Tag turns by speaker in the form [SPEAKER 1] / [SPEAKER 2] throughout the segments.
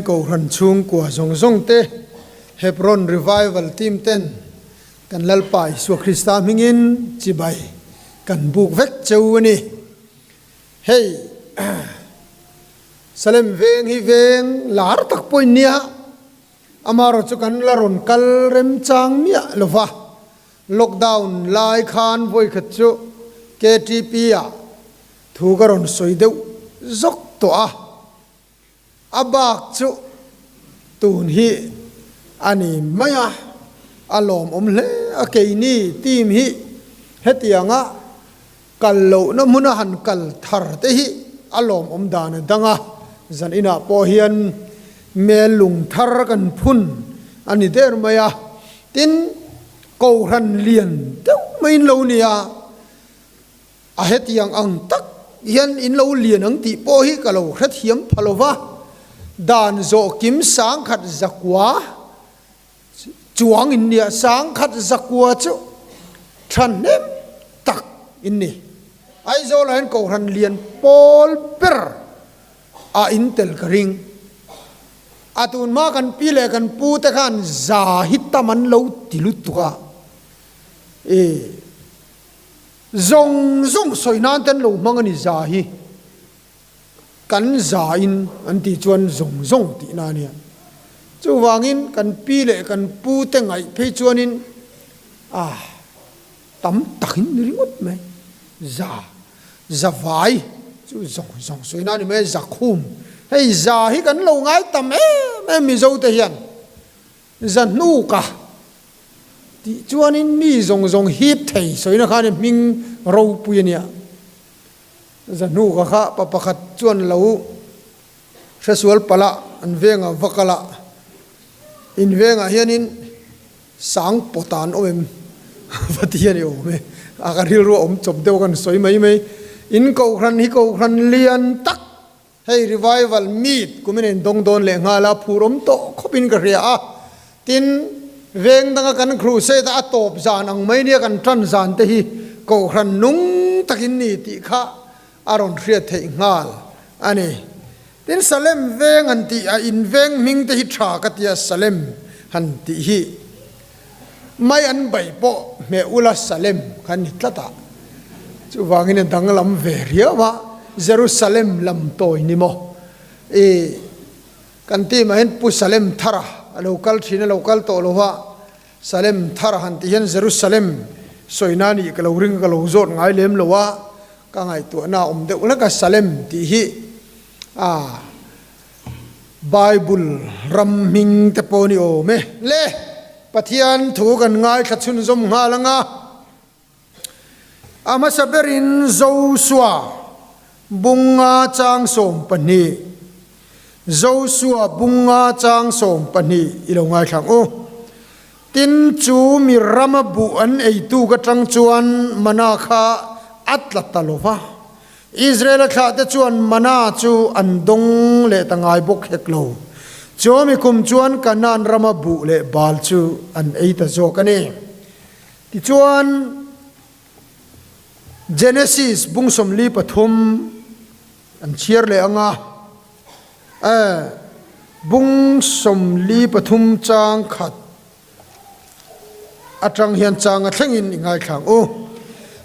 [SPEAKER 1] Kohhran chhungkua zawng zawng te, Hebron Revival Team ten kan Lalpa Isua Krista hmingin chibai kan buk vek cheu a ni. Hei Salem veng hi veng lar tak pawh in nia, amaherawh chu kan la rawn kal remchang miah lo va, lockdown lai khan vawikhat chu KTP ah thu ka rawn sawi deuh zawk tawh a. A bak chu tun hi a ni mai a, a lawmawm hle a. Keini team hi hetianga kal lohna hmuna han kal thar te hi a lawmawm dan a dang a, zan inah pawh hian mel lung thar kan phun a ni der mai a, tin Kohhran lian deuh maiin lo nia. A hetiang ang tak hian in lo lian ang tih pawh hi ka lo hrethiam pha lo va, dan zawh kim sangkhat zakua chuang in nia, sangkhat zakua chu thahnem tak in ni. Aizawlah hian Kohhran lian pawl ber a in tel ka ring. A tun hma kan pi leh kan pu te khan za hi tam an lo ti lutuk a, e. Zawng zawng sawi nan te an lo hmang a ni za hi kan za in an tih chuan zawng zawng tih na a nia. Chuvangin kan pi leh kan pu te ngaih phei chuanin a tam takin ni ringawt mai. Za, za vai chu zawng zawng sawi na a ni mai a, za khum. Hei za hi kan lo ngai tam em em Mizo te hian. Za hnuka tih chuanin mi zawng zawng hip thei sawina khan i hming ropui a nia. Za hnuka kha pa pakhat chuan lo hresual palh a, an vengah va kal a, in vengah hianin sang pawta an awm em va ti hian i awm e, a ka rilru a awm chawp deuh a kan sawi mai mai. In kohhran hi kohhran lian tak Hei revival meet kum in a indawng dawn leh nghal a, phur awm tawh khawp in ka hria a. Tin, veng danga kan crusade a a tawp zan ang mai nia kan tan zan te hi Kohhran nung takin ni tih kha a rawn hriat theih nghal a ni. Tin, Salem veng han tih a in veng hming te hi tha ka tia Salem han tih hi mai an bai pawh hmeh ula Salem kha ni tlat a, chuvangin a danglam ve riau a, Jerusalem lam tawi ni maw? I kan team ah hian Pu Salem Thara a lo kal thin a lo kal tawh lo va, Salem Thara han tih hian Jerusalem sawina nih ka lo ring a ka lo zawt ngai lem lo a, ka ngaihtuahna a awm deuh hlek a Salem tih hi a. Bible ram hming te pawh ni awm e. Le, Pathian thu kan ngaithla chhunzawm nghal ang a. A hmasa berin Josua bunga chang 12, Josua bunga chang 12 i lo ngaithla ang u. Tin, chu mi rama buh an eitu ka tang chuan mana kha a tla ta lo va. Israel-a thlahte chuan mana chu an dawng leh ta ngai bawk hek lo. Chawmi kum chuan Kanaan rama buh leh bal chu an ei ta zawk a ni. Tichuan, Genesis bung 43 an chhiar leh ang a, bung 43 chang khat atang hian chang a thlengin i ngaithla ang u.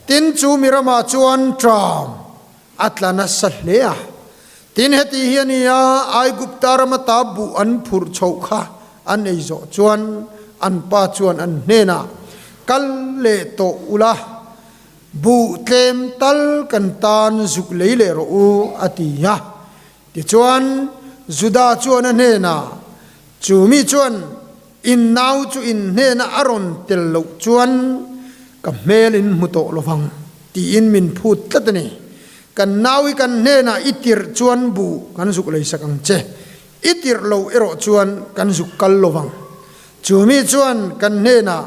[SPEAKER 1] Tin, chu mi ramah chuan ṭam a tla nasa hle a. Tin, heti hi a ni a, Aigupta rama ta buh an phurh chhoh kha an ei zawh chuan an pa chuan an hnenah, Kal leh tawh ula, buh tlem tal kan tan zuk lei leh rawh u, a ti a. Tichuan, Juda chuan a hnenah, Chu mi chuan in nau chu in hnena a rawn tel loh chuan ka hmel in hmu tawh lo vang, tiin min phut tlat a ni. Kan nau hi kan hnenah i tirh chuan buh kan zuk leisak ang che, i tirh lo erawh chuan kan zuk kal lo vang. Chu mi chuan kan hnenah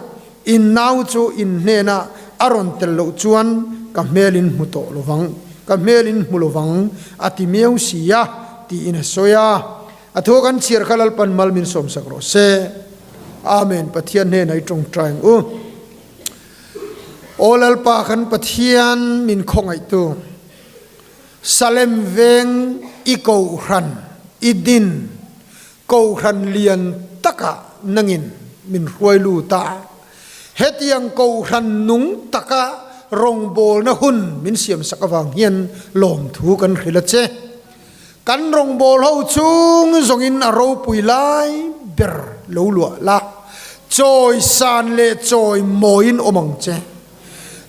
[SPEAKER 1] in nau chu in hnena a rawn tel loh chuan ka hmel in hmu tawh lo vang, ka hmel in hmu lo vang, a ti miau si a, tiin a sawi a. A thu kan chhiar kha Lalpan mal min sawmsak rawh se. Amen Pathian hnenah i tawngtai ang u. Aw Lalpa kan Pathian min khawngaihtu Salem veng i kohhran i din. Kohhran lian takah nangin min hruai lut a, hetiang kohhran nung taka rawngbawlna hun min siamsak avang hian lawmthu kan hrilh a che. Kan rawngbâwl ho chung zawngin a ropui lai ber lo luah la, chawi san leh chawi mawiin awm ang che.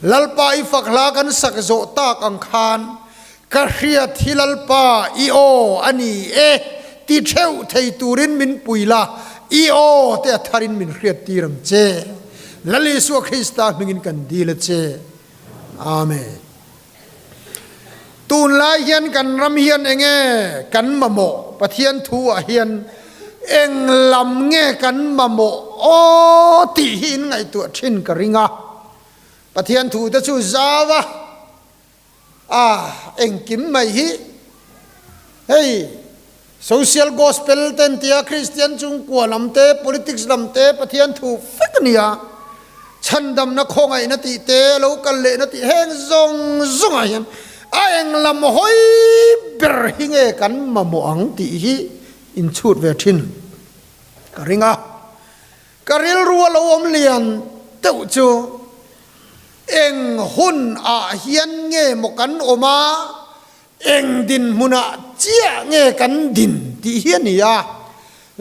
[SPEAKER 1] Lalpa i fak hla kan sak zawh tak ang khan, Ka hriat hi Lalpa i aw a ni e ti theuh thei turin min pui la, i aw te a tharin min hriat tir ang che. Lal Isua Krista hmingin kan dil a che. Amen. Tunlai hian kan ram hian enge kan mamawh? Pathian thu ah hian eng lam nge kan mamawh aw tih hi in ngaihtuah thin ka ring a. Pathian thu te chu zau a, a engkim mai hi hei social gospel te an tia, Kristian chungkua lam te, politics lam te Pathian thu vek a ni a. Chhandamna khawngaihna tih te, lo kal lehna tih heng zawng zawngah hian a eng lam hawi ber hi nge kan mamawh ang tih hi inchhut ve thin ka ring a. Ka rilru a lo awm lian deuh chu eng hun ah hian nge maw kan awm a, Eng dinhmunah chiah nge kan din tih hi a ni a.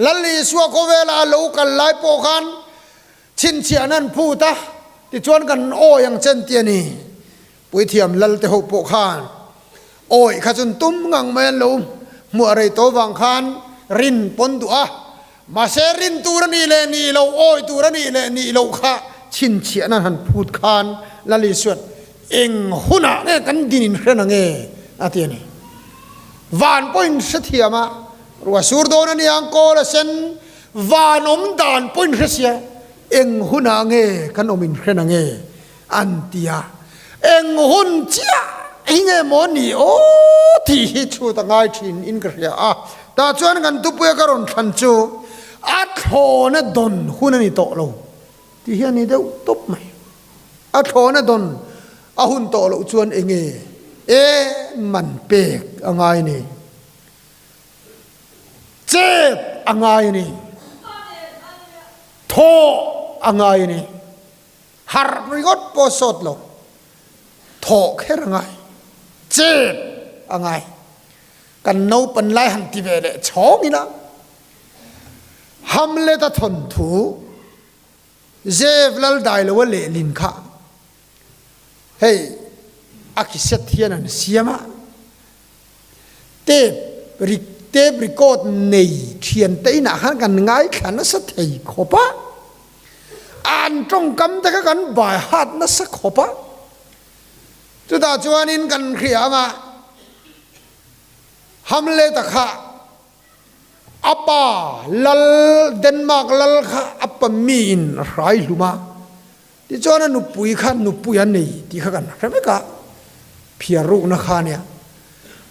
[SPEAKER 1] Lal Isua khawvela a lo kal lai pawh khan chhinchhiahna an phut a, tichuan kan awi ang chen tih a ni. Puithiam Lal te ho pawh khan awi kha chun tum ngang mai an lo hmuah rei tawh vang khan rin pawn duh a, mahse rin tur a nih leh nih loh, awi tur a nih leh nih loh kha chhinchhiahna an han phut khan Lal Isua'n Eng hunah nge kan din in hre na nge? a ti a ni. Van pawhin hrethiam a, ruah sur dawn a niang kawl a sen, van awm dan pawhin hre sia, eng hunah nge kan awm in hre na nge? an ti a. Eng hun chiah hi nge maw ni aw tih hi chhut a ngai thin in ka hria a. Tah chuan kan tupuia ka rawn thlan chu a thlawna dawn hun a ni tawh lo tih hi a ni deuh tawp mai. A thlawna dawn a hun tawh loh chuan enge e man pek a ngai a ni. Chet a ngai a ni. Thawh a ngai a ni. Harh ringawt pawh sawt lo. Thawh kher a ngai. Chet a ngai. Kan naupan lai han ti ve leh chhawng ila Hamlet-a thawnthu Zev lal dai lo a lehlin kha hei a kiset hian an siam a, tape tape record nei thian te inah khan kan ngaithla nasa thei khawp a, an tawngkam te kha kan bai hat nasa khawp a, chutah chuanin kan hria anga Hamlet-a kha A pa lal, Denmark lal kha a pa miin a hrai hlum a, tichuan a nupui kha nupui a nei tih kha kan hre vek a, phiar rukna kha a nia.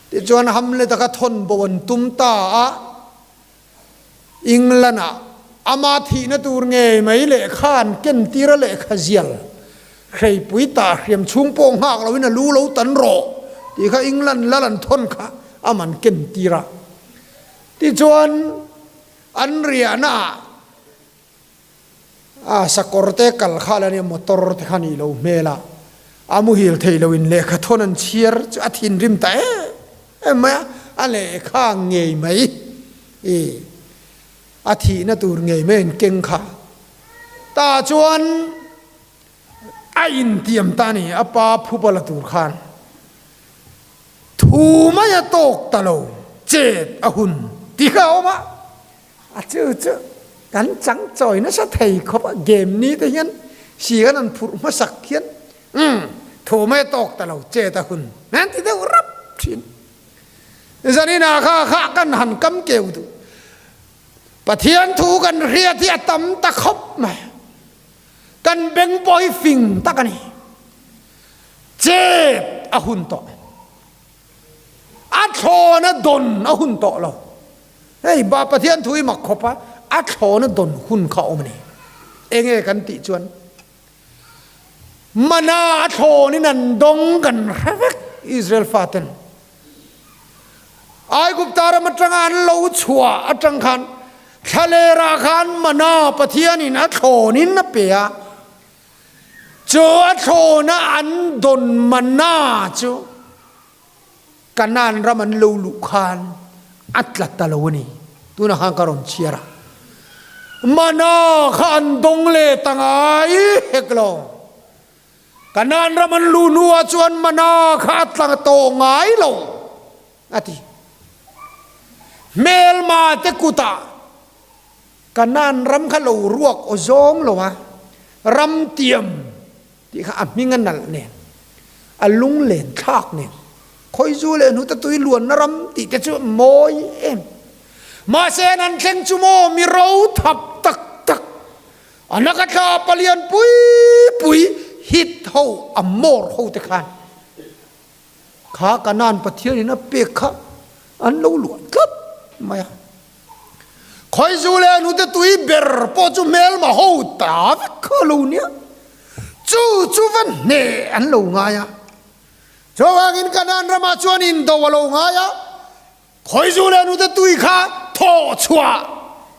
[SPEAKER 1] Tichuan Hamlet-a kha thawn bo an tum ta a, England-ah ama thihna tur ngei mai lehkha an ken tir a lehkha zial hreipui tah hriam chhung pawh nghak loin a lu lo tan rawh tih kha England lal an thawn kha a man ken tir a. Tichuan, an riahna ah a sakawr te kal kha la nia motor te kha nih lo hmel a, a muhil thei lo in lehkha thawn an chhiar chu a thinrim ta em em mai a, a lehkha ngei mai i a thihna tur ngei mai an keng kha. Tah chuan a intiam ta a ni, a pa phupa la tur khan. Thu mai a tawk ta lo, chet a hun ti kha a awm a, a chu chu kan chang chawi nasa thei khawp a, game ni te hian si kan han phurh hmasak hian umm thu mai a tawk ta lo, chet a hun an ti deuh rap thin. Zaninah kha kha kan han kam keu duh, Pathian thu kan hriat hi a tam ta khawp mai. Kan beng pawh hi fing tak a ni. Chet a hun tawh. A thlawn a dawn a hun tawh lo. Hei ba Pathian thu hi mak khawp a, a thlawn a dawn hun kha a awm a ni. Enge kan tih chuan mana a thlawnin an dawng kan hre vek Israel faten. Aigupta ram atanga an lo chhuah atang khan. Thlalerah khan mana Pathianin a thlawnin a pe a, chu a thlawna an dawn mana chu Kanaan ram an lo luh khan a tla ta lo a ni. Tunah khan ka rawn chhiar a, mana kha an dawng leh ta ngai hek lo. Kanaan ram an luh hnuah chuan mana kha a tla tawh ngai lo a ti. Hmelma te kutah Kanaan ram kha lo ruak aw zawng lo a, ram tiam tih kha a hming a nalh nen, a lunglen thlak nen, khawizu leh hnute tui luanna ram tih te chu mawi em. Mahse an thleng chu maw mi ro thap tak tak A naka thla palian pui pui hit ho a mawr ho te khan kha Kanaan Pathian in a pek kha an lo luah tlat mai a. Khawizu leh hnute tui ber pawh chu hmelma ho ta vek kha a lo nia. Chu chu va hneh an lo ngai a. Chuvangin Kanaan ramah chuan indo a lo ngai a. Khawizu leh hnute tui kha thawh chhuah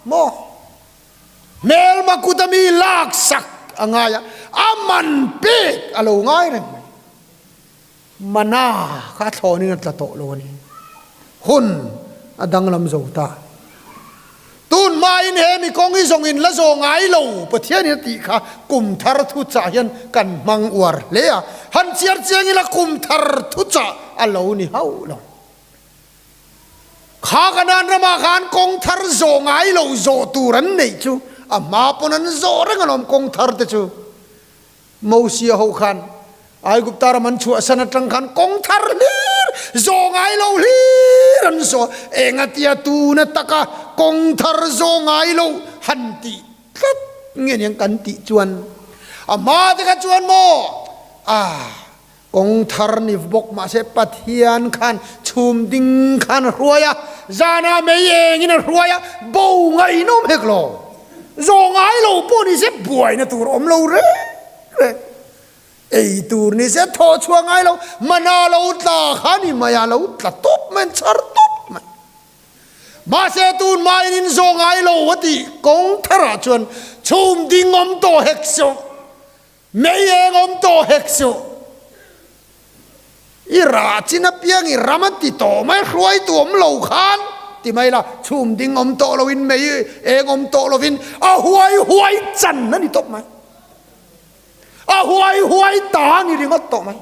[SPEAKER 1] maw? Hmelma kut a mi lak sak a ngai a, a man pek a lo ngai reng mai. Mana kha a thlawnin a tla tawh lo a ni. Hun a danglam zo ta. Tun hmain he mi kawng hi zawng in la zawh ngai lo Pathianin a tih kha kum thar thuchah hian kan hmang uar hle a. Han chiar chiang ila kum thar thuchah a lo ni hauh lo. Kha Kanaan ramah khan kawng thar zawh ngai lo zawh tur an neih chu a hma pawn an zawh reng alawm kawng thar te chu. Mosia ho khan Aigupta ram an chhuahsan atang khan kawng thar hlir zawh ngai lo hlir an zawh engatia tuna taka kawng thar zawh ngai lo han tih tlat nge niang kan tih chuan a hma te kha chuan maw ah Kawng thar ni bawk mahse Pathian khan chhum ding khan a hruai a, zanah mei engin a hruai a, bo ngaihnawm hek lo. Zawh ngai lo pawh ni se buaina tur awm lo reng reng. Ei tur ni se thawh chhuah ngai lo, mana lo tla kha ni mai a, lo tla tawp mai, an chhar tawp mai. Mahse tun hmain in zawh ngai lo a tih kawng tharah chuan chhum ding awm tawh hek suh. Mei eng awm tawh hek suh. I rah chin apiang i ram a ti tawh mai, hruaitu awm lo khan ti mai la, chhum ding awm tawh loin mei eng awm tawh lovin a huai huai chan a ni tawp mai. A huai huai ta a ni ringawt tawh mai.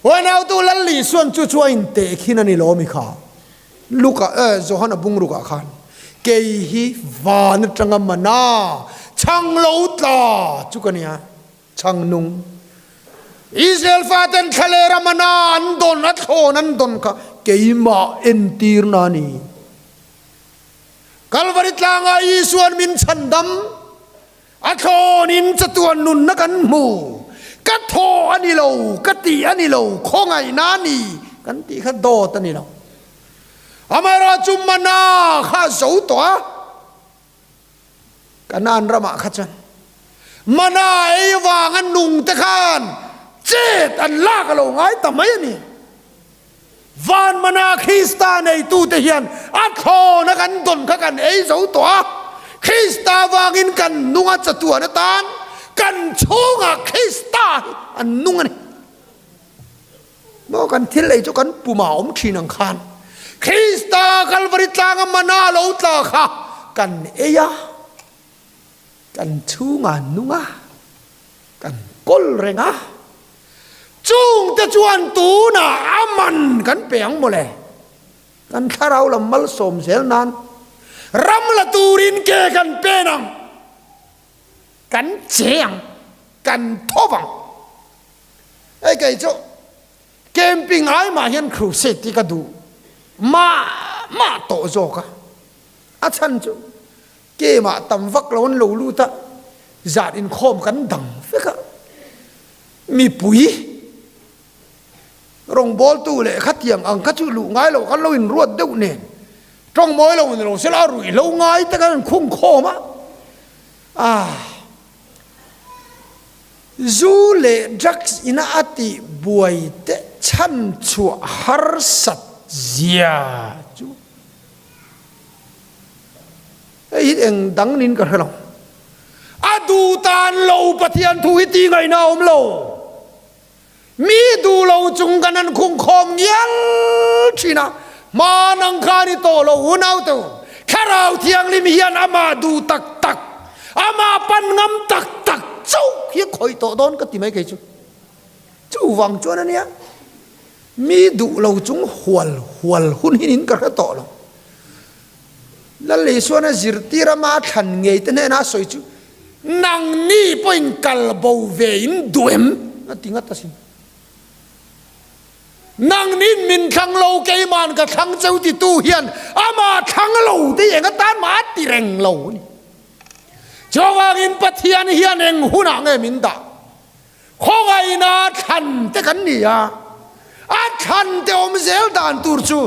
[SPEAKER 1] Huainautu Lal Isuan chu chu a inteh khin a ni lo mi kha. Luka eh Johana bungrukah khan kei hi van atanga mana chhang lo tla chu ka nia, chhang nung. Israel faten thlalera mana an dawn a thlawn an dawn kha keimah entirna a ni. Kalvari tlangah Isuan min chhandam. A thlawnin chatuan nunna kan hmu. Ka thaw a ni lo, ka tih a ni lo, khawngaihna a ni kan tih kha dawt a ni lo. Amaherawhchu mana kha a zo tawh a, Kanaan ramah kha chuan mana ei avanga nungte khan chet an lak a lo ngai ta mai a ni. Van mana Krista neitute hian a thlawna kan dawn kha kan ei zo tawh a, Krista vangin kan nung a chatuan atan kan chhungah Krista hi an nung a ni. Maw kan thil ei chu kan pumah a awm thin ang khan Krista Kalvari tlanga mana lo tla kha kan ei a, kan chhungah an nung a. Kan kawl reng a, chungte chuan tunah a man kan pe ang mawle. Kan thlarau lam malsawm zel nan ram la turin ke kan pen ang, kan che ang, kan tho vang. Hei kei chu camping ai mah hian crusade hi ka duh mah mah tawh zawk a, a chhan chu Kemah tam vak lo an lo lut a, zan inkhawm kan dang vek a, mipui rawngbawltu leh khatiang ang kha chu luh ngai lo kan lo inruat deuh nen tawng mawi lo ni lo sela a ruih lo ngai te kan inkhung khawm a, ah zu leh drugs ina a tih buai te chhan chhuah harsat zia chu. Hei hi eng dang niin ka hre lo. A duh tan lo Pathian thu hi tih ngaihna a awm lo. Mi duh lo chung kan han khung khawm ngial thin a, hma nang kha ni tawh lo unau te u. Thlarau Thianghlim hian amah duh tak tak, amah pan ngam tak tak chauh hi a khawih tawh dawn ka ti mai kei chu. Chuvang chuan a nia, mi duh lo chung hual hual hun hi niin ka hre tawh lo. Lal Isuan a zirtir ama a thlan ngei te hnena a sawi chu, Nangni pawhin kal bo ve in duh em? a ti ngat asin. Nangni'n min thlang lo, keima'n ka thlang cheu titu hian ama thlang lo te hi eng atan mah a ti reng lo a ni. Chuvangin Pathian hian eng hunah nge min dah? Khawngaihna thlan te kan ni a, a thlan te awm zel dan tur chu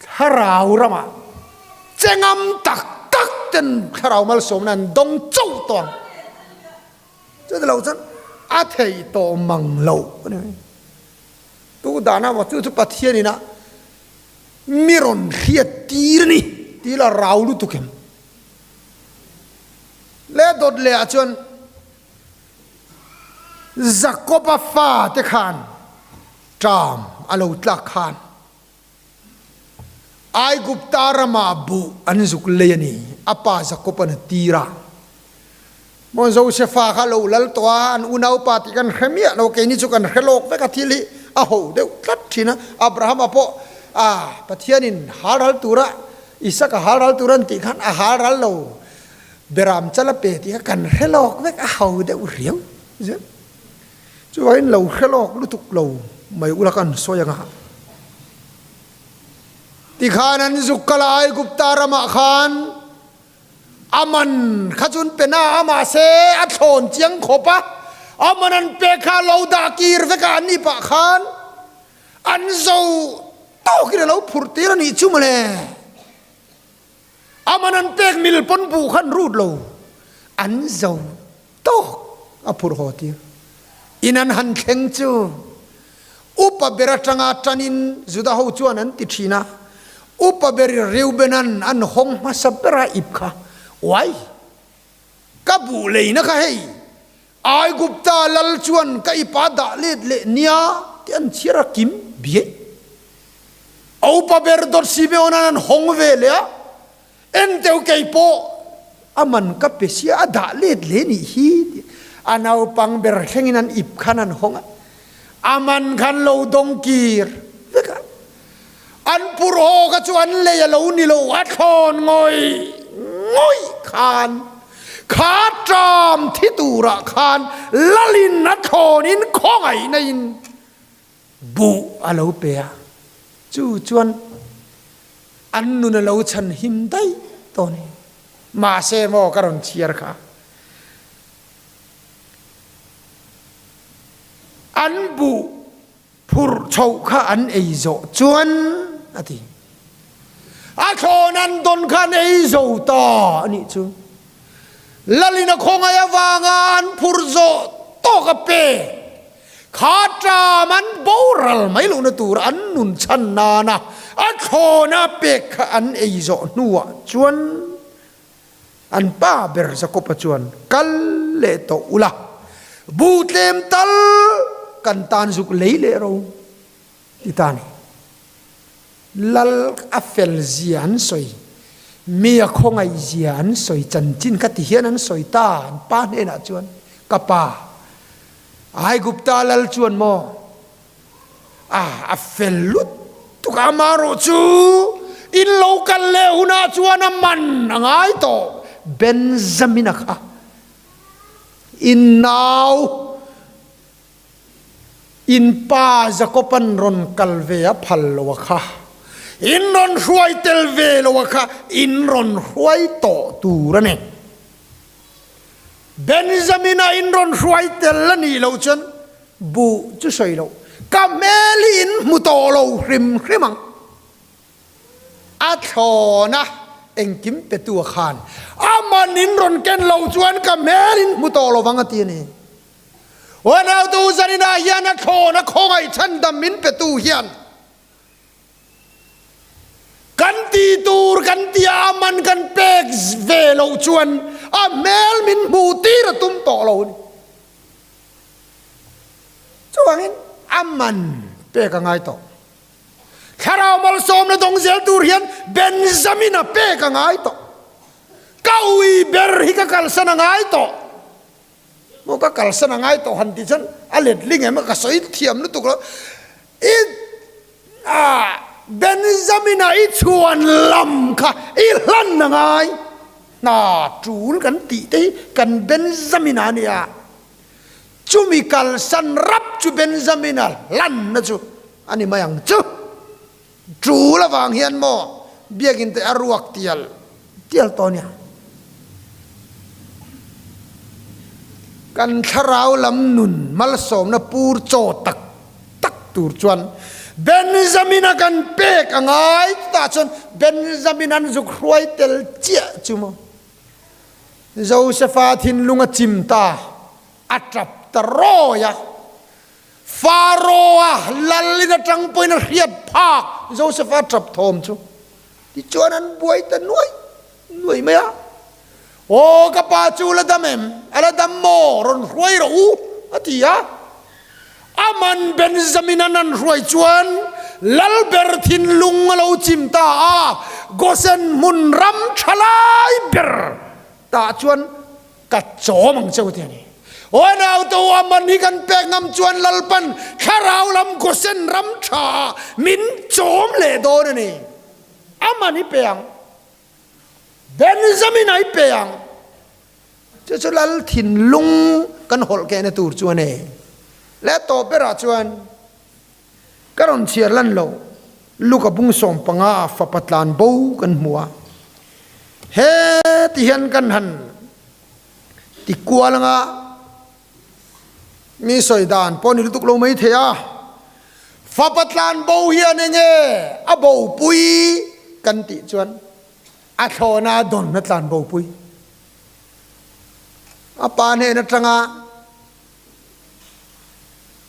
[SPEAKER 1] Thlarau ramah che ngam tak tak ten thlarau malsawmna an dawng chauh tawh ang. Chuti lo chuan a theih tawh mang lo a ni mai. Tu dana maw chu chu Pathian ina mi rawn hriat tir a ni tih la rau lutuk em. Le dawt leh ah chuan Jakob-a fate khan ṭam a lo tlak khan Aigupta ramah buh an zuk lei a ni, a pa Jakob-a'n a tir a. Maw Josefa kha lo lal tawh a, an unaupa tih kan hre miah lo, keini chu kan hre lawk vek a, thil hi a ho deuh tlat thin a. Abrahama pawh a Pathianin hal ral tura, Isaka hal ral tura an tih khan a hal ral lo, Beram chal a pe tih kha kan hre lawk vek, a ho deuh riau zel. Chuvangin lo hre lawk lutuk lo mai ula kan sawi anga. Tikhan an zuk kal a, Aigupta ramah khan a man kha chu an pe na a, mahse a thlawn chiang khawp a, a man an pek kha a lo dah kir vek a, an ni pah khan an zo tawkin a lo phurh tir a nih chu mawle. A man an pek mil pawn buh khan rut lo, an zo tawk a phurh haw tir. In an han thleng chu upa ber atanga tanin Juda ho chuan an ti thin a, upa ber Reuben-a'n an hawng hmasa bera ip kha, Uai! Ka buh leina kha hei, Aigupta lal chuan ka ipa dah let leh nia tih an chhiar a kim biai. A upa ber dawt Simeon-a'n an hawng ve leh a, Enteu kei pawh a man ka pe sia a dah let leh nih hi tih a naupang ber thlengin an ip khan an hawng a, a man khan lo dawng kir vek a. An phurh haw kha chu an lei a lo ni lo, a thlawn ngawih ngawih khan kha ṭam thi turah khan lalin a thlawnin khawngaihna in buh a lo pe a, chu chuan an nun a lo chhan him daih tawh a ni. Mahse maw ka rawn chhiar kha an buh Phurh chhoh kha an ei zawh chuan a ti. A thlawn an dawn kha an ei zo ta a nih chu. Lalin a khawngaih avanga an phurh zawh tawk a pek. Kha ṭam an boral mai lohna tur an nun chhan nana a thlawn a pek kha an ei zawh hnuah chuan An pa ber Jakob-a chuan, Kal leh tawh ula, bu tlem tal kan tan zuk lei leh ro, ti ta ni. Lal a fel zia an sawi, mi a khawngaih zia an sawi chanchin kha ti hian an sawi ta, an pa hnenah chuan, Ka pa, Aigupta lal chuan maw? A, a fel lutuk a, amaherawh chu in lo kal leh hunah chuan a man a ngai tawh. Benjamin-a kha in nau, in pa Jakob-a'n rawn kal ve a phal lo a kha, in rawn hruai tel ve lo a kha, in rawn hruai tawh tur a ni. Benjamin-a in rawn hruai tel a nih loh chuan Buh chu sawi loh, ka hmel hi in hmu tawh lo hrim hrim ang. A thlawn a, engkim petu a khan a man in rawn ken lo chuan ka hmel in hmu tawh lo vang a ti a ni. Uanautu zaninah hian a thlawn a khawngaih chhandam min petu hian. Kan tih tur kan tia a man kan pek ve loh chuan a hmel min hmuh tir a tum tawh lo a ni. Chuvangin a man pek a ngai tawh. Thlarau malsawmna dawng zel tur hian Benjamin-a pek a ngai tawh. Ka ui ber hi ka kalsan a ngai tawh. Maw ka kalsan a ngai tawh han tih chuan a letling em a ka sawi thiam lutuk lo. I ah Benjamin-a i chhuan lam kha i hlan a ngai. Hna tul kan tih te hi kan Benjamin-a a nia. Chumi kalsan rap chu Benjamin-a hlanna chu a ni mai ang chu. Tul avang hian maw biakinn te a ruak tial tial tawh nia. Kan thlarau lam nun malsawmna pur chaw tak tak tur chuan Benjamin-a kan pek a ngai chutah chuan Benjamin an zuk hruai tel chiah chu maw. Josefa thinlung a chim ta, a tap ta rawi a. Pharaoh-a lalin atang pawhin a hriat phak Josefa tap thawm chu. Tichuan an buai ta nuai nuai mai a. Aw ka pa chu la dam em? A la dam maw? Rawn hruai rawh u, a ti a. Aman Benjamin-an an hruai chuan lalber thinlung a lo chim ta a, Gosen hmun ram tha lai ber tah chuan Ka chawm ang cheu ti a ni. Aw naute u, Aman hi kan pek ngam chuan Lalpan thlarau lam Gosen ram tha ah min chawm leh dawn a ni. Aman hi pe ang. Benjamin a hi pe ang. Chu chu Lal thinlung kan hawlh kehna tur chu a ni. Leh tawp berah chuan Ka rawn chhiar lan lo, Luka bung 15 ah fapa tlan bo kan hmu a. Heti hian kan han ti kual anga mi sawi dan pawh ni lutuk lo mai thei a. Fapa tlan bo hian enge a bopui kan tih chuan a thlawhna a dawn a tlan bopui. A pa hnen atanga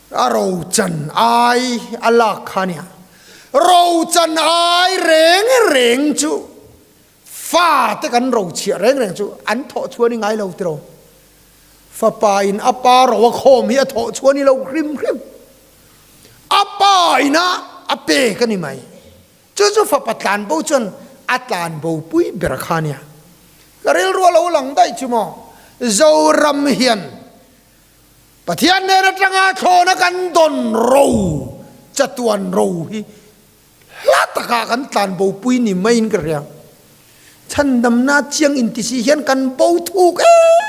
[SPEAKER 1] A rochan ai a lak kha nia. Rochan ai reng reng chu fa te kan ro chhiah reng reng chu an thawh chhuan i ngai lo tiraw. Fapa in a pa ro a khawm hi a thawh chhuan i lo hrim hrim. A pa ina a pek a ni mai. Chu chu fapa tlanbo chuan a tlanbo pui ber kha nia. Ka rilru a lo lang daih chu maw. Zoram hian Pathian nen atanga thlawna kan dawn ro, chatuan ro hi hla takah kan tlanbo pui ni maiin ka hria. Chhandamna chiang intisi hian kan bo thuk em.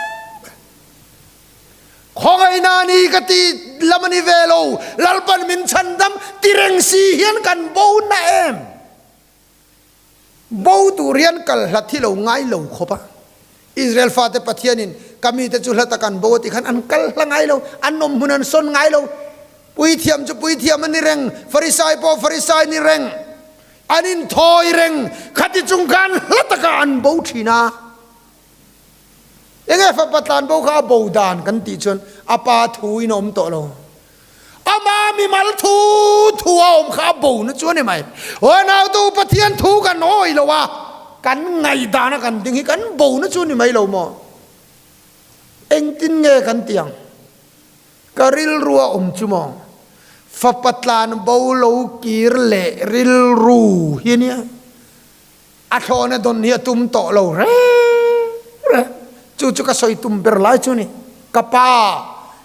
[SPEAKER 1] Khawngaihna ni ka ti lam a ni ve lo, Lalpan min chhandam ti reng si hian kan bo na em. Bo tur hian kal hlat hi lo ngai lo khawp a. Israel fate Pathianin ka mite chu hlat a kan bo a tih khan an kal hla ngai lo, an awm hmun an sawn ngai lo. Puithiam chu puithiam a ni reng, Farisai pawh Farisai ni reng, an inthawi reng, khati chung khan hla takah an bo thin a. Enge fapa tlanbo kha a bo dan kan tih chuan a pa thu in a awm tawh lo. Ama mimal thu thu a awm kha a bo na chu a ni mai. Aw nautu Pathian thu kan awi lo a, kan ngaihdan a kan ding hi kan bo na chu a ni mai lo maw? Engtin nge kan ti ang? Ka rilru a awm chu maw? Fapa tlanbo lo kir leh rilru hi a nia. A thlawhna dawn hi a tum tawh lo reng reng. Chu chu ka sawi tum ber lai chu ni. Ka pa,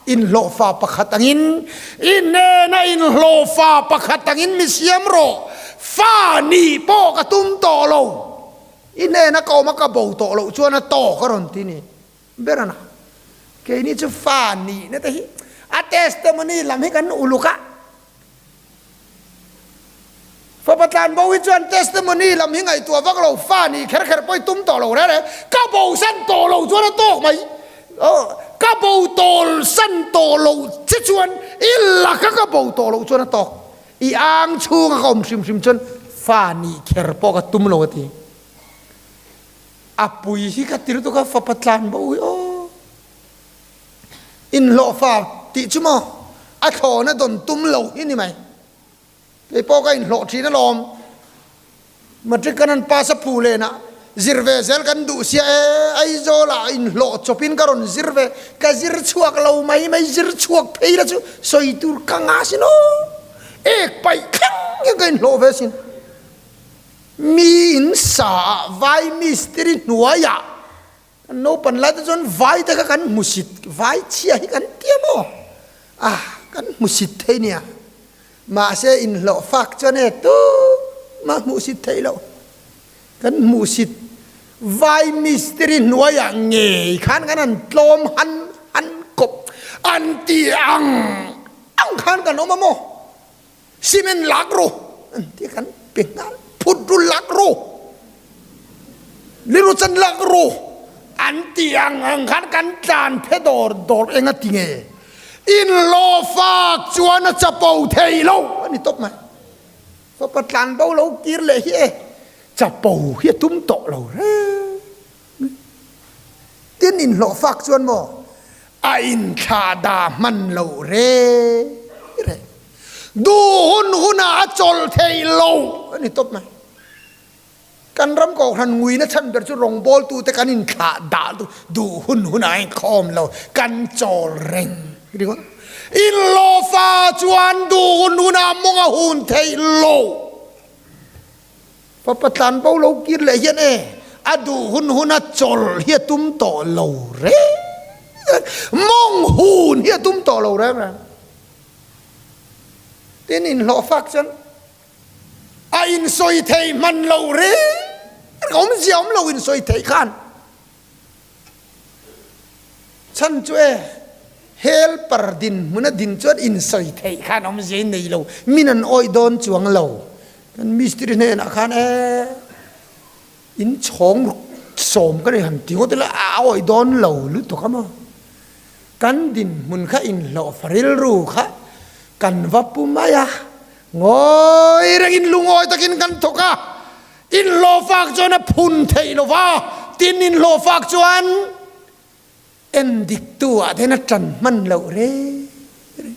[SPEAKER 1] inhlawhfa pakhat angin, i hnena inhlawhfa pakhat angin mi siam rawh. Fa nih pawh ka tum tawh lo. I hnena ka awm a ka bo tawh loh chuan a tawk a rawn ti ni. Ber a na. Keini chu fa nihna te hi a testimony lam hi kan uluk a. Fapa tlanbo hi chuan testimony lam hi ngaihtuah vak lo, fa nih kher kher pawh i tum tawh lo reng reng. Ka bo san tawh lo chuan a tawk mai. Ka bo tawl san tawh lo che chuan i laka ka bo tawh loh chuan a tawk. I ang chhunga ka awm hrim hrim chuan fa nih kher pawh ka tum lo a ti. A pui hi ka ti lutuk a, fapa tlanbo hi aw. Inhlawhfa tih chu maw a thlawhna dawn tum lo hi ni mai. Kei pawh ka inhlawh thin alawm. Matric kan han pass a phu len a, zir ve zel kan duh sia e, Aizawl ah inhlawh chawpin ka rawn zir ve, ka zir chhuak lo mai mai, zir chhuak phei la chu sawi tur ka ngah sin aw, ek paih thleng hian ka inhlawh ve sin. Mi in sa ah vai mistiri hnuai ah Kan naupan lai te chuan vai te kha kan hmusit, vai chhia hi kan ti a maw? Ah, kan hmusit thei nia. Mahse inhlawh fak chuan e tumah hmuhsit theih loh. Kan hmuhsit vai mistiri hnuaiah ngei khan kan han tlawm han han kawp an ti ang ang khan kan awm a maw? Cement lak ru an ti kan pe nghal phut ru lak ru liru chan lak ru an ti ang ang khan kan tlan phe dawr dawr eng a ti nge in law fak chuan a chapo thei lo a ni tawp mai fapa tlan bo lo kir leh hi e chapo hi a tum tawh lo reng. Tin inhlawh fak chuan maw a inthlah dah hman loh re re. Duh hun hunah a chawlh theih lo a ni tawp mai. Kan ram kohhran nguina chhan ber chu rawngbawltute kan inthlah dah duh hun hunah a inkhawm lo, kan chawl reng ringawt. Inhlawh fa chuan duh hun hunah mawng a hun theih lo. Fapa tlan bo lo kir leh hian e, a duh hun huna chawl hi a tum tawh lo reng reng, mawng hun hi a tum tawh lo reng reng. Tin inhlawh fak chuan a insawi thei hman lo reng reng, awmzia awm lo insawi thei khan. Chhan chu e, helper dinhmun a din chuan insawi theih khan awmzia i nei lo, min an awih dawn chuang lo. Kan mistiri hnenah khan e, in chhawng sawm ka nei han ti ngawt ila a awih dawn lo lutuk a maw. Kan dinhmun kha inhlawhfa rilru kha kan va pu mai a, ngawi rengin lungawi takin kan thawk a, Inhlawhfak chuan a phun theih lo va, tin inhlawhfak chuan en diktu ah te hian a tan hman loh reng reng.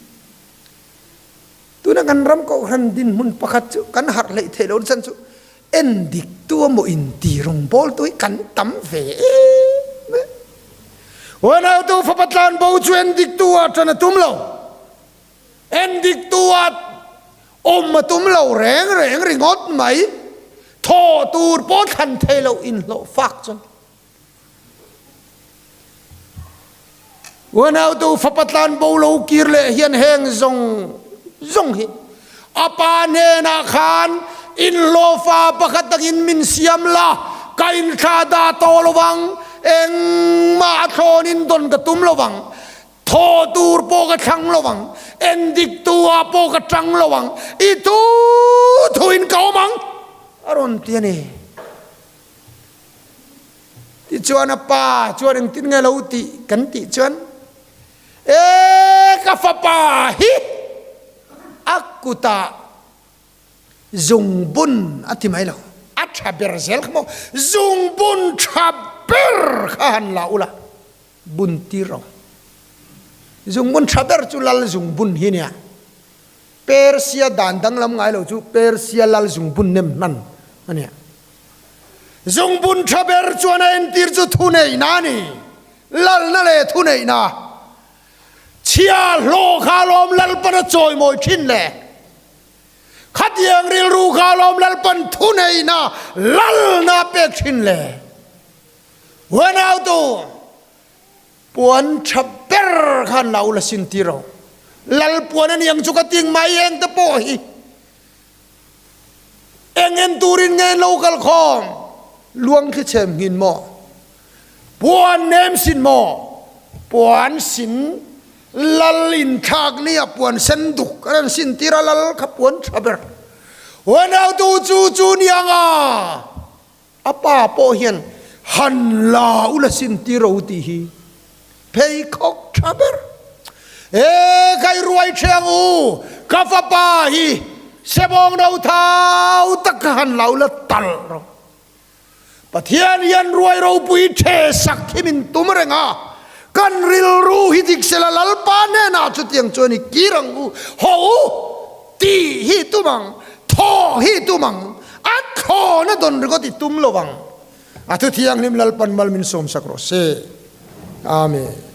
[SPEAKER 1] Tuna kan ram kohhran dinhmun pakhat chu kan harh hleih theih loh chan chu en diktu emaw inti rawngbawltu hi kan tam ve em em. Uanautu fapa tlanbo chu en diktu ah tan a tum lo. Endiktu a awm a tum lo reng reng ringawt mai, thawh tur pawh thlan thei loh inhlawh fak chuan. Unautu fapa tlan bo lo kir leh hian heng zawng zawng hi a pa hnenah khan inhlawhfa pakhat takin min siam la, ka inthla dah tawh lo vang, engmah a thlawnin dawn ka tum lo vang, Thaw tur pawh ka thlang lo ang, en dik tu ah pawh ka tang lo ang, i thu thu in ka awm ang, a rawn ti a ni. Tichuan a pa chuan engtin nge lo tih kan tih chuan, E ka fapa hi a kutah zungbun a ti mai lo, a tha ber zel kha maw, zungbun tha ber kha han la ula. Bun tir ro. Zungbun tha ber chu lal zungbun hi nia. Persia dan danglam ngai lo chu Persia lal zungbun nem hman a nia. Zungbun tha ber chuan a entir chu thuneihna a ni. Lalna leh thuneihna. Chhia hlawh kha alawm Lalpan a chawimawi thin le. Khatiang rilru kha alawm Lalpan thuneihna lalna a pek thin le. Huanautu puan tha ber khan lo la sin ti ro. Lal puan a niang chu ka ting mai eng te pawh hi. Eng en turin nge lo kal khawm? Luang thli chhem nghin maw? Puan nem sin maw? Puan sin lal in thlak ni a puan sen duk a rawn sin tir a lal kha puan tha ber. Huanautu chu chu niang a. A pa pawh hian han la ula sin ti ro tih hi pheikhawk tha ber. E kai ruai thiang u, ka fapa hi sebawng no thau tak kha han la ula tal ro. Pathian hian ruai ropui the sak hi min tum reng a, kan rilru hi dik sela Lalpa hnenah chutiang chuan i kir ang u, haw u tih hi tum ang, thaw hi tum ang. A. thlawna dawn ringawt i tum lo ang. A thu thianghlim Lalpan mal min sawmsak rawh se. Amen.